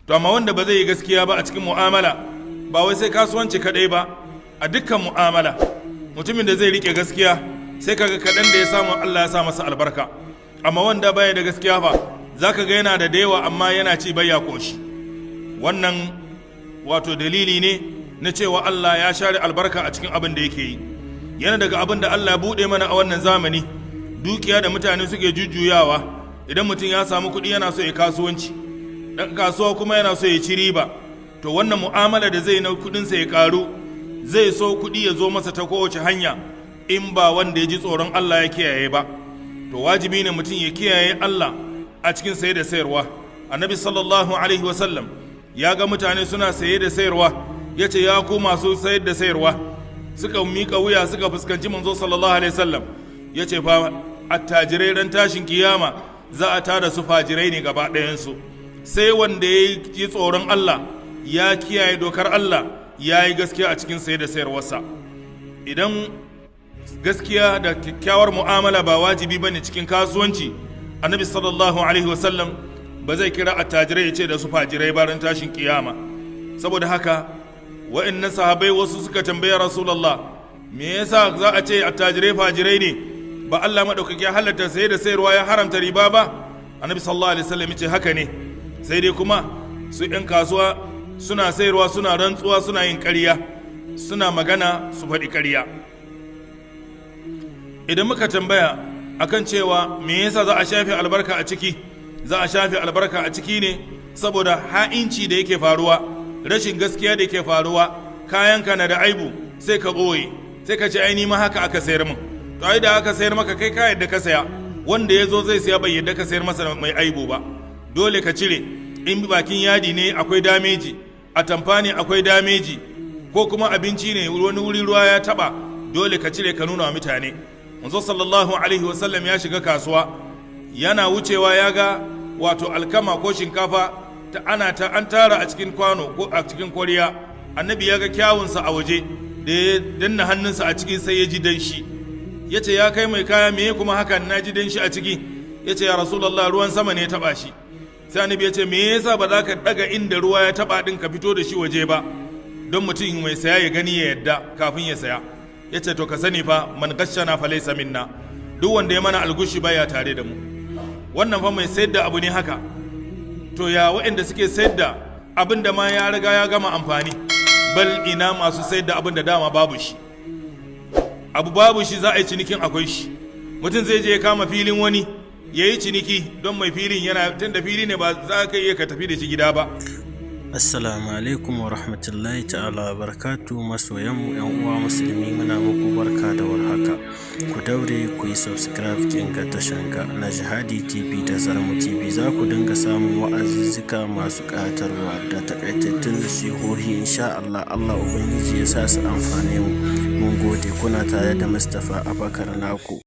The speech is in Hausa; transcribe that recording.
To amma wanda ba zai yi gaskiya ba a cikin mu'amala, ba wai sai kasuwanci kadai ba, a dukkan mu'amala, mutumin da zai rike gaskiya, sai kaga kaɗan da ya samu Allah ya sa masa albarka. Amma wanda baya da gaskiya fa, zaka ga yana da yawa amma yana ci baya koshi. Wannan wato dalili ne na cewa Allah ya share albarka a cikin abin da yake yi. Yana daga abin da Allah ya buɗe mana a wannan zamani, dukiya da mutane suke jujjuyawa. Idan mutum ya samu kuɗi, yana so ya kasuwanci, ɗan kasuwa kuma yana so ya ci riba. To wannan mu'amala da zai na kuɗinsa ya ƙaru, zai so kuɗi ya zo masa ta kowace hanya, in ba wanda ya ji tsoron Allah ya kiyaye ba. To wajibi ne mutum ya kiyaye Allah a cikin saye da sayarwa. Annabi sallallahu alaihi wasallam ya ga mutane suna saye da sayarwa, ya ce, "Ya ku masu sayar da sayarwa." Suka miƙa wuya suka fuskanci manzo sallallahu alaihi wasallam. Ya ce fa, attajirai ran tashin kiyama za a tada su fajirai ne gaba ɗayansu, sai wanda ya ji tsoron Allah, ya kiyaye dokar Allah, ya yi gaskiya a cikin saye da sayarwarsa. Idan gaskiya da kyakkyawar mu'amala ba wajibi ba ne cikin kasuwanci, Annabi sallallahu alaihi wasallam ba zai kira attajirai ya ce da su fajirai ba ran tashin kiyama. Saboda haka wa'annan sahabai wasu suka tambaya Rasulullah, me yasa za a ce attajirai fajirai ne? Ba Allah maɗaukaki ya halatta saye da sayarwa, ya haramta riba ba? Annabi sallallahu alaihi wasallam ya ce, "Haka ne, sai dai kuma su 'yan kasuwa suna sayarwa, suna rantsuwa, suna yin ƙarya, suna magana su faɗi ƙarya." Idan muka tambaya akan cewa me yasa za a shafe albarka a ciki, za a shafe albarka a ciki ne saboda ha'inci da yake faruwa, rashin gaskiya da yake faruwa. Kayanka na da aibu, sai ka ɓoye, sai ka ce, "Ai ni ma haka aka sayar min." To ai da aka sayar maka, kai ka yadda ka saya. Wanda ya zo zai saya bai yadda ka sayar masa mai aibu ba. Dole ka cire. In bakin yadi ne akwai damage, atamfa ne akwai damage, ko kuma abinci ne wani wuri ruwa ya taba, dole ka cire ka nuna wa mutane. Manzo sallallahu alaihi wasallam ya shiga kasuwa, yana wucewa ya ga wato alkama ko shinkafa ta ana ta an tara a cikin kwano ko a cikin koriya. Annabi ya ga kyawunsa a waje, da ya danna hannunsa a ciki sai ya ji danshi. Ya ce, "Ya kai mai kaya, me kuma haka na ji danshi a ciki?" Ya ce, "Ya Rasulallah, ruwan sama ne ya taba shi." Sai Annabi ya ce, "Me yasa ba za ka daga inda ruwa ya taba din ka fito da shi waje ba, don mutum mai saya ya gani ya yadda kafin ya saya?" Ya ce, "To ka sani fa, man ghashana fa laysa minna, duk wanda ya mana algushi baya tare da mu." Wannan fa mai sayar da abu ne haka. To ya waɗanda suke sayar da abin da ma ya riga ya gama amfani? Bal ina masu sayar da abin da dama babu shi? Abu babu shi, za a yi cinikin akwai shi. Mutum zai je ya kama filin wani ya yi ciniki, don mai filin yana tun da fili ne, ba za ka iya ka tafi da shi gida ba. Assalamu alaikum wa rahmatullahi ta'ala wa barakatu. Masoyanmu, yan uwa musulmi, muna muku barka da warhaka. Ku daure ku yi subscribe kin ga tashanka na Jihadi TV da Zarmu TV. Za ku dinga samun wa'azuzzuka masu ƙayatarwa da takaitattun nasihohi insha Allah. Allah Ubangiji ya sa su amfane mu. Mun gode. Kuna tare da Mustapha Abakar naku.